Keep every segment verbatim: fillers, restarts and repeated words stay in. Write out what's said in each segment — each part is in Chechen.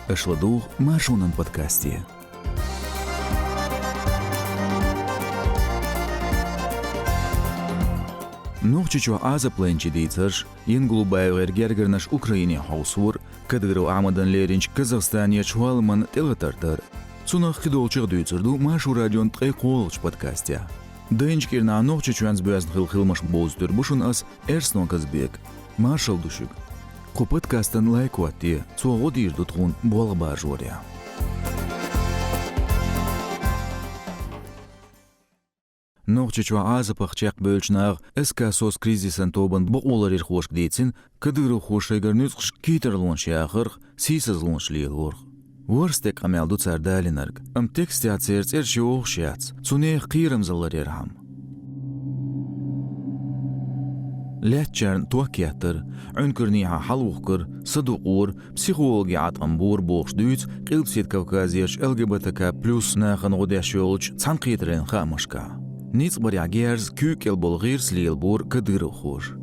Аша ладугӀу Маршонан подкасте. Нохчийчохь Ӏазап лайначийн дийцарш, ЯнгулбаевгӀеран гергарнаш Украине хьовсор, Кадыров Ахьмадан леринчу Казахстанерчу хӀолламан тӀелатар дар. Цунах кхидолчух дуьйцур ду Маршо радион ткъе кхоалгӀачу подкастехь. Дайначу кӀирнахь Нохчийчоьнца боьзна хилла хиламаш бовзуьйтур бу шуна ас, Эрсно Казбек. Маршалла ду шуьга. Кху подкастан лайк хӀоттае, цо гӀо дийр ду тхуна болх баржорехь. Нохчийчохь Ӏазапах чекхбевллачу наха СК «СОС» кризисан тобанан бакъоларъярхошка дийцина, кадыровхоша шайгара нуьцкъашка кхетарлонаш яхарх, сийсазлонаш лелорх. ВорхӀ стеган къамел ду цара далийнарг, амма текстехь церан цӀераш йохуш яц, цу нехан кхерамзалла ларъярхьама. Лаьттачарна ток еттар, Ӏуьнкарнехьа хьалавухкар, садукъор, психологи Ӏаткъам бора бохуш дуьйцу Къилбаседа Кавказерчу ЛГБТК плюс нахана гӀо деш йолчу цхьаьнакхетараллин хаамашкахь. Ницкъ барехь герза куьйга кӀел болу гӀирс лелабора кадыровхоша.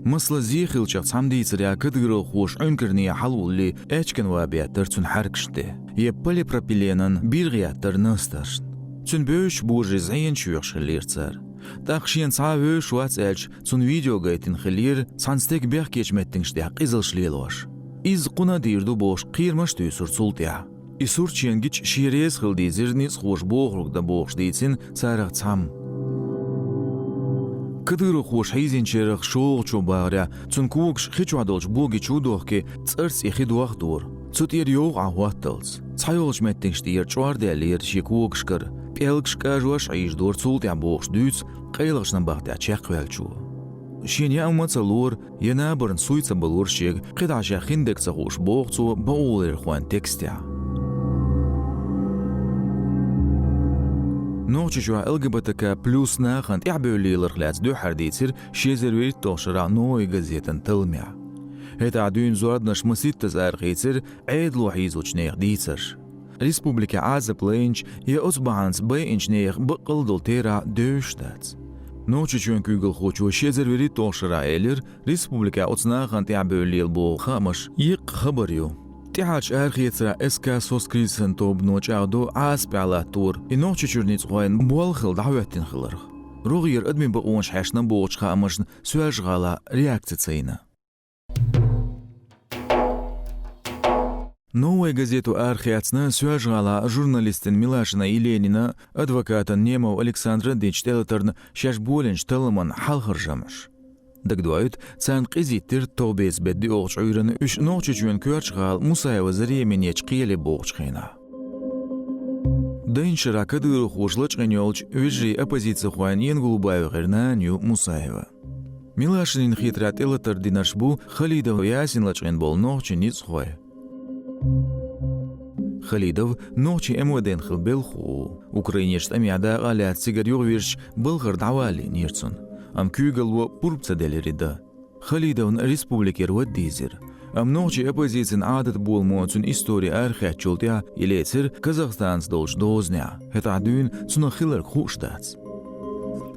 Масала, зе хиллачех цхьана дийцарехь кадыровхоша Ӏуьнкарнехьа хьалавуллий, эчкан ван беттара цуьнан хьаьркашна тӀе, я полипропиленан биргӀа еттара настаршна. Цуьнан бевзачу божарий зӀенаш йоьхуш хиллера цара. ТӀаккха шена цхьа а вевзаш вац аьлча, цунна видео гайтина хиллера, цхьана стеган бехкечу меттигашна тӀехь къизаллаш лелош. Изза кхунна а дийр ду бохуш, кхерамаш а туьйсура цул тӀаьхьа. И сурт шена гича, шен реза хила дийзира ницкъахоша бохург дан бохуш дийцина царах цхьамма. Кадыровхоша хьийзинчарах шолгӀачо бахарехь, цуьнан когаш хи чохь долчу боги чу а дохкий, цӀарца и хи дохдора. Цу тӀера йовха Ӏан хӀотталц. Цхьайолчу меттигаш тӀера чӀор даьллера шен когашкара, пӀелгаш, кӀажош а Ӏийжадора цул тӀаьхьа бохуш дуьйцу къайлахчу набахтехь чекхваьллачо. Шена яа ма ца лора, я набарна суй ца балора шега, кхидӀа шех хиндерг ца хууш, боху цо бакъоларъярхойн текстехь. Нохчийчохь ЛГБТК плюс нахана тӀаьхьабевлла леларх лаьцна дуьххьара дийцира ши эзар вуьрхӀитталгӀачу шарахь «Новая газетан» талламехь. ХӀетахь дуьйна зорбанаш масийттаза арахийцира Ӏедало хьийзочу нехан дийцарш. Республикехь Ӏазап лайначу я оцу бахьанца байинчу нехан баккъалла долу терахь девзаш дац. Нохчийчоьнан куьйгалхочо ши эзар вуьрхӀитталгӀачу шарахь элира, республикехь оцу нахана тӀаьхьабевлла лела боху хаамаш еккъа хабар ю. ТӀаьхьарчу арахецарахь СК «СОС» кризисан тобано чӀагӀдо Ӏазапехь латтор, и Нохчийчуьра ницкъахойн болх хилла дӀахӀоьттина хиларх. РогӀера адамийн бакъонаш хьаьшна бохучу хаамашна Соьлжа-ГӀалахь реакци ца йина. «Новая газето» арахецна Соьлжа-ГӀалахь журналистина Милашина Еленина, адвокатан Немов Александран динчу тӀелатарна шаьш болийначу талламан хьалхара жамӀаш. Дагадоуьйту, царна къиза йиттира товбеца беттан доьалгӀачу Ӏуьйранна уьш Нохчийчоьнан коьртачу гӀала Мусаева Заремин ечу кхеле бохучу хенахь. Дайначу шарахь кадыровхоша лачкъийна йолчу вежарий оппозицихойн ЯнгулбаевгӀеран нана ю Мусаева. Милашинина хетарехь тӀелатар динарш бу Халидов Ясин лачкъийна болу нохчийн ницкъахой. Халидов нохчийн МВД-н хилла белхахо ву, Украинерчу тӀамехь дакъа а лаьцна цигара юхавирзича балхара дӀавала лиънера цунна, амма куьйгалло пурба ца делира и дан. Халидовна республикера вада дийзира, амма нохчийн оппозицин Ӏадат боламо цуьнан истори арахецначул тӀаьхьа и лецира Казахстанца долчу дозанехь, хӀетахь дуьйна цунах хилларг хууш дац.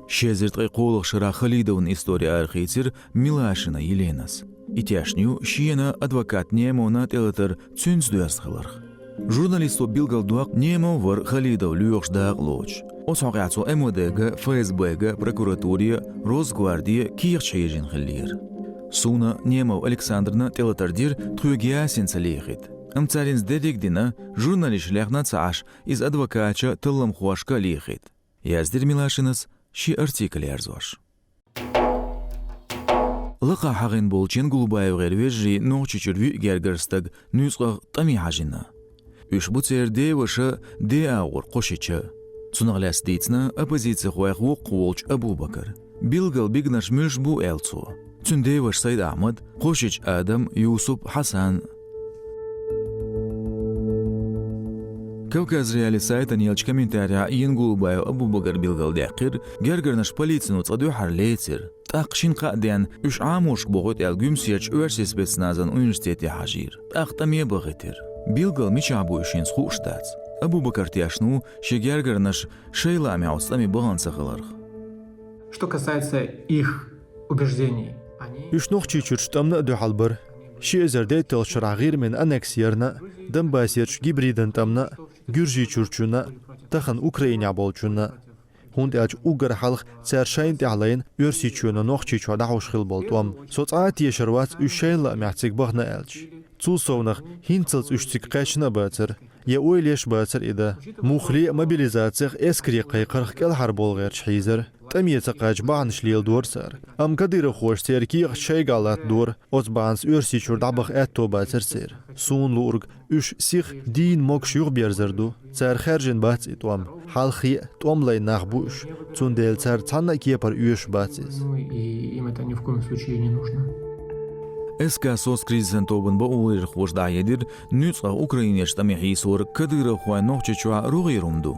Ши эзар ткъе кхоалгӀачу шарахь Халидовн истори арахийцира Милашина Еленас. И тешна ю шена, адвокат Немовна тӀелатар цуьнца доьзна хиларх. Журналисто билгалдоккху, Немов вара Халидов лоьхуш дакъа лоцуш. Оцу хьокъехь цо МВД-га, ФСБ-га, прокуратуре, Росгварде кехаташ хьежийна хиллера. Суна, Немов Александрна тӀелатар дира, тхоьга Ясин ца лехийта. Амма цара иза дерриг а дина, журналисташа лехна а ца Ӏаш, иза адвокаташа, талламхошка а лехийта, яздира Милашинас шен артикль ерзош. Лакхахь хьахийна болчу ЯнгулбаевгӀеран вежарийн Нохчийчуьра виъ гергара стаг нуьцкъах тӀаме хьажийна. Уьш бу церан деваша, ден агӀор Кхошича. Цунах лаьцна дийцина оппозицихойх воккхах волчу Абубакара. Билггал бигнарш муьлш бу, аьлла цо. Цуьнан деваша Сайд-Ахьмад, Кхошича Адам, Юсуп, Хьасан. Кавказ.Реалии сайтана еллачу комментарехь Янгулбаев Абубакара билгалдаьккхира, гергарнаш полицино цкъа дуьххьара лецира. ТӀаккха шина-кхаа денна уьш Ӏаморшка бохуьйту аьлла Гуьмсерчу оьрсийн спецназан университете хьажийра. ТӀаккха тӀаме бахийтира. Билггал мичахь бу уьш хӀинца хууш дац. Абубакар тешна ву шен гергарнаш шайн лаамехь оцу тӀаме бахана ца хиларх. Что касается их убеждений, они... Уьш Нохчийчуьрчу тӀамна а дуьхьал бара. Ши эзар дейтталгӀачу шарахь ГӀирмина аннекси ярна а, Донбассерчу гибридна тӀамна а, Гуьржийчуьрчунна а, тахана Украинехь болчунна а. ХӀунда аьлча уггар хьалха цара шайна тӀехь лайна Оьрсийчоьнан Нохчийчохь дӀахьош хилла болу тӀом. Со цкъа а тешар вац уьш шайна лаамехь цига бахана аьлча. Цул совнах, хӀинццалц уьш цига кхаьчна а бацара, я ойла еш бацара и дан. Муххале а мобилизацех, эскаре кхайкхарх кӀелхьарбовла гӀерташ хьийзара. ТӀаме ца кхача бахьанаш леладора цара. Амма кадыровхоша церан кехаташ шайгахь латтадора, оцу бахьанца Оьрсийчуьра дӀабаха аьтто бацара церан. Суна луург, уьш сиха дийна могуш юхаберзар ду. Цара хаьржина бац и тӀом. Хьалххе а тӀом лайна нах бу уьш. Цундела цара цхьанна а кепара оьшуш бац иза. Ну и им это ни в коем случае не нужно. С К сос кризисан тобанан бакъоларъярхоша дӀахьедира, нуьцкъах Украинерчу тӀаме хьийсорг кадыровхойн Нохчийчохь рогӀера хӀума ду.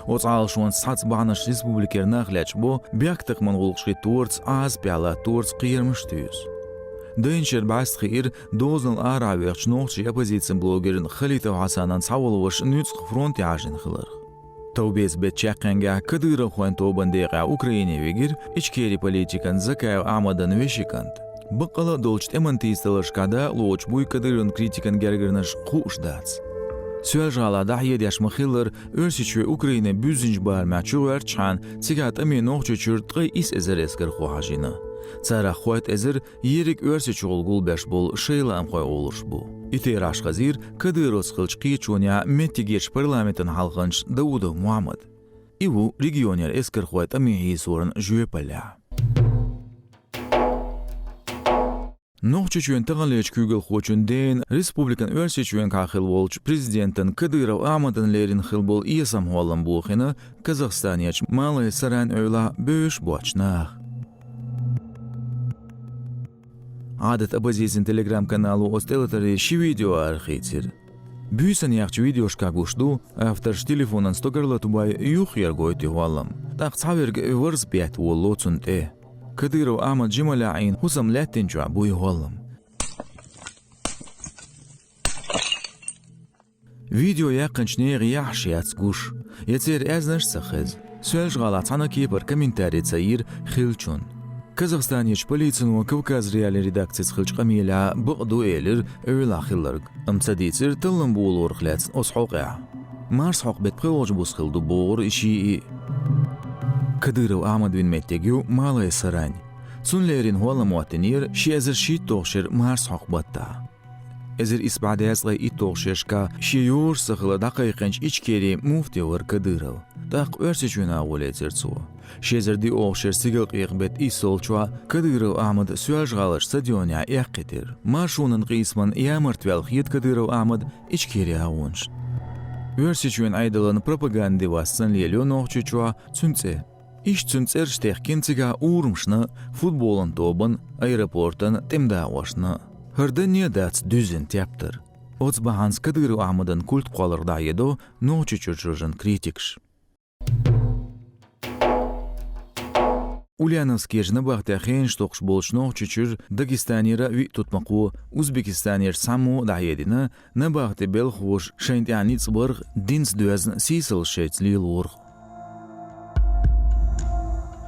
Оцу Ӏалашонца цхьацца бахьанаш республикера нах лечкъабо, бехктакхаман гӀуллакхаш хӀитторца, Ӏазапехь латторца кхерамаш туьйсу. Дайна шера бӀаьста хиира дозанал арахь вехачу нохчийн оппозицин блогерна Халитов Хьасанан цхьаволу ваша нуьцкъах фронте хьажийна хиларх. Товбеца-беттан чаккхенгахь кадыровхойн тобанан декъехь Украине вигира Ичкерин политикан Закаев Ахьмадан вешин кӀант. Баккъалла а долчу тӀеман тийсадаларшкахь дакъалоцуш буй Кадыровн критикан гергарнаш, хууш дац. Соьлжа-ГӀалахь дӀахьедеш ма-хиллара, Оьрсийчоь Украине буьззинчу барамехь чугӀоьртичхьана, цигахь тӀаме Нохчийчуьра ткъе исс эзар эскархо хьажийна. Царах кхойтта эзар ерриг Оьрсийчухула гулбеш болу шайн лаамхой олуш бу. И терахьаш хазийра Кадыровс хиллачу кхечонехь меттигерчу парламентан хьалханча Даудов Мухьаммада. И ву регионера эскархой тӀаме хьийсоран жоьпаллехь. Нохчийчоьнан таханлерчу куьйгалхочун дена республикан Оьрсийчоьнгахь хилла волчу президентан Кадыров Ахьмадан леррина хилла болу эсам-хьолам бохийна Казахстанерчу Малая Сарань эвлахь бевзаш боцчу наха. Ӏадат оппозицин телеграм-канало оцу тӀелатарехь ши видео арахийцира. Буьйсанна яьхначу видеошкахь гуш ду, авторша телефонан стогар латабой, юххера гойту и хӀоллам. ТӀаккха цхьаверг варз бетта волало цунна тӀе. Кадыров Ахьмад жималлехь Ӏийна хӀусам лаьттинчохь бу и хӀоллам. Видео яьккхинчу нехан яххьаш яц гуш, я церан аьзнаш а ца хеза. Соьлжа-ГӀалахь цхьана а кепара комментарий ца йира хиллачунна. Казахстанерчу полицино Кавказ.Реалии редакцица хиллачу къамелехь бакъ ду элира эвлахь хилларг, амма ца дийцира таллам болорах лаьцна оцу хьокъехь. Марсхьокху беттан пхоьалгӀачу буса хилла ду бохура и шиъ. Кадыров Ахьмад вина меттиг ю Малая Сарань. Цунна леррина хӀоллам хӀоттийнера ши эзар шийтталгӀачу шеран марсхьокху баттахь. Эзар исс бӀе дезткъе итталгӀачу шерашкахь шен йозуш ца хилар дӀакхайкхинчу Ичкерин муфти вара Кадыров. ТӀаккха Оьрсийчоьнах волийцира цо. Ши эзар диъолгӀачу шеран стигалкъекъа беттан иссалгӀачохь Кадыров Ахьмад Соьлжа-ГӀаларчу стадионехь эккхийтира. Маршонан къийсаман ямарта ваьлла хета Кадыров Ахьмада Ичкерин агӀонашна. Оьрсийчоьнан Ӏедалан пропагандин васт санна лелайо Нохчийчохь цуьнан цӀе. Иштта цуьнан цӀераш техкина цигахь урамашна, футболан тобанна, аэропортана, тӀеман дакъошна. ХӀара данне а дац дуьззина тептар. Оцу бахьанца Кадыров Ахьмадан культ кхолларх дӀахьедо Нохчийчуьра жожагӀатен критикаш. Ульяновскерчу набахтехь хенаш токхуш болчу Нохчийчуьра Дагестанера виъ тутмакхо, Узбекистанерчу цхьаммо а дӀахьедина, набахтин белхахоша шайна тӀехь ницкъ барх, динца доьзна сийсаллаш шайца лелорх.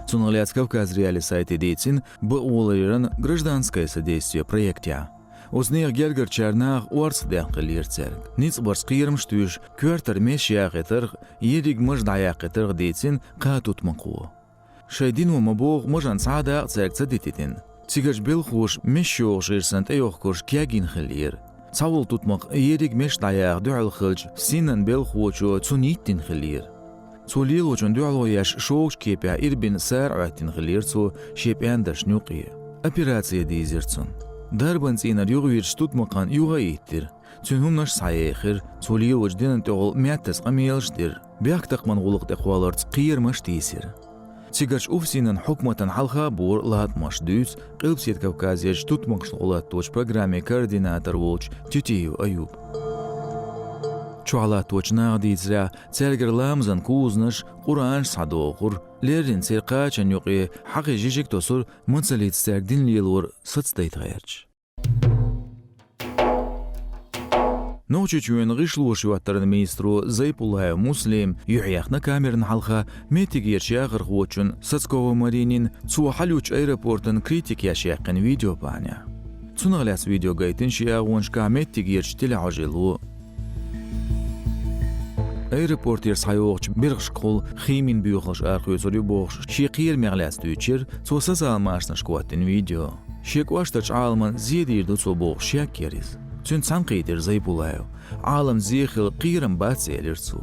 Цунах лаьцна Кавказ.Реалии сайте дийцина бакъоларъяран «Гражданское содействие» проектехь. Оцу нехан гергарчара наха орцах даьккхина хиллера цаьрга. Ницкъ барца кхерамаш а туьйсуш, коьртара месаш яхийтарх, ерриг маж дӀаяккхийтарх дийцина кхаа тутмакхо. Шайн дино ма-бохху, мажан цхьа а дакъа цаьрга ца дитийтина. Цигарчу белхахоша месаш йогӀуш гӀирсана тӀейохкурш кегийна хиллера. Цхьаволу тутмакх ерриг месаш дӀаяха дуьхьал хиллачу Синан белхахочо цунна йиттина хиллера. Цо лелочунна дуьхьало еш шогачу кепехь ирбина сара Ӏоьттина хиллера цо шен пӀендаршна юкъе. Операци дийзира цунна. Дарбан цӀийнара юхавирзича тутмакхана юха а йиттира. Цуьнан хӀуманаш а схьаехира, цо лелочу динан тӀехула меттаза къамелаш а дира. Бехктакхаман гӀуллакх тӀе кхолларца кхерамаш а тийсира. Цигарчу УФСИН-ан хьукматана хьалха а бора латкъамаш, дуьйцу Къилбаседа Кавказерчу тутмакхашна гӀуллатточу программин координатор волчу Тетиев Аюба. Чохь латточу наха дийцарехь, цаьргара ламазан кузанаш, Къуръанаш схьадохура, леррина церан кхачанна юкъе хьакхин жижиг тосура, мацаллица цаьрга дин лелор сацадайта гӀерташ. Нохчийчоьнан гӀишлоша йоттаран министро Зайпуллаев Муслима юьхьехна камеран хьалха меттигерчу яхархочун Сацкова Маринин, цо хьалъючу аэропортан критика еш яьккхина видео бахьанехь. Цунах лаьцна видео гайтина шен агӀонашкахь меттигерчу телехьожалло. Аэропортера схьайогӀучу биргӀашкахула химийн боьхалш арахоьцур ю бохуш, шен кхерамех лаьцна дуьйцуш яра цо социал машанашка хӀоттийна видео. Шен кӀоштарчу Ӏаламан зе дийр ду цо бохуш шек яра иза. Цуьнан цхьаьнакхетира Зайпулаев. Ӏалам зе хила кхерам бац, элира цо.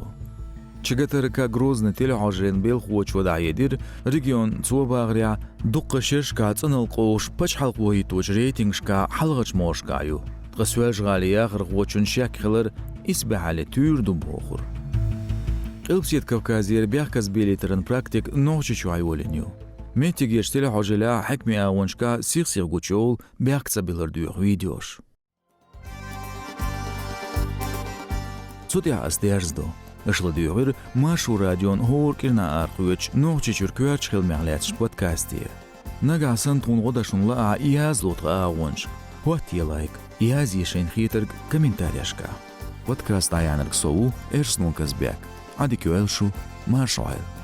ЧГТРК Грозный телехьожаллин белхахочо дӀахьедира, регионан цо бахарехь, дуккха шерашкахь цӀанал къовлуш пачхьалкхо хӀитточу рейтингашкахь хьалхарчу могӀаршкахь ю. Ткъа Соьлжа-ГӀалин яхархочун шек хилар исбаьхьалле туьйр ду бохура. Къилбаседа Кавказера бехказбелийтаран практика Нохчийчохь йолийна ю. Меттигерчу телехьожаллехь хьаькамийн агӀонашкахь сих-сиха гучуйовлу бехк ца билар доьху видеош. Цу тӀехь ас дерзадо. Аша ладуьйгӀира Маршо радион хӀора кӀирнахь арахоьцучу Нохчийчуьра коьртачу хиламех лаьцначу подкасте. Нагахь санна тхуна гӀо дан шуна лаахь, язло тхан агӀонашка, хӀоттае лайк, язъе шайна хетарг комментарийшкахь. Подкаст дӀаяьхьнарг со ву, Эрсно Казбек. Ӏадика йойла шу, марша Ӏойла.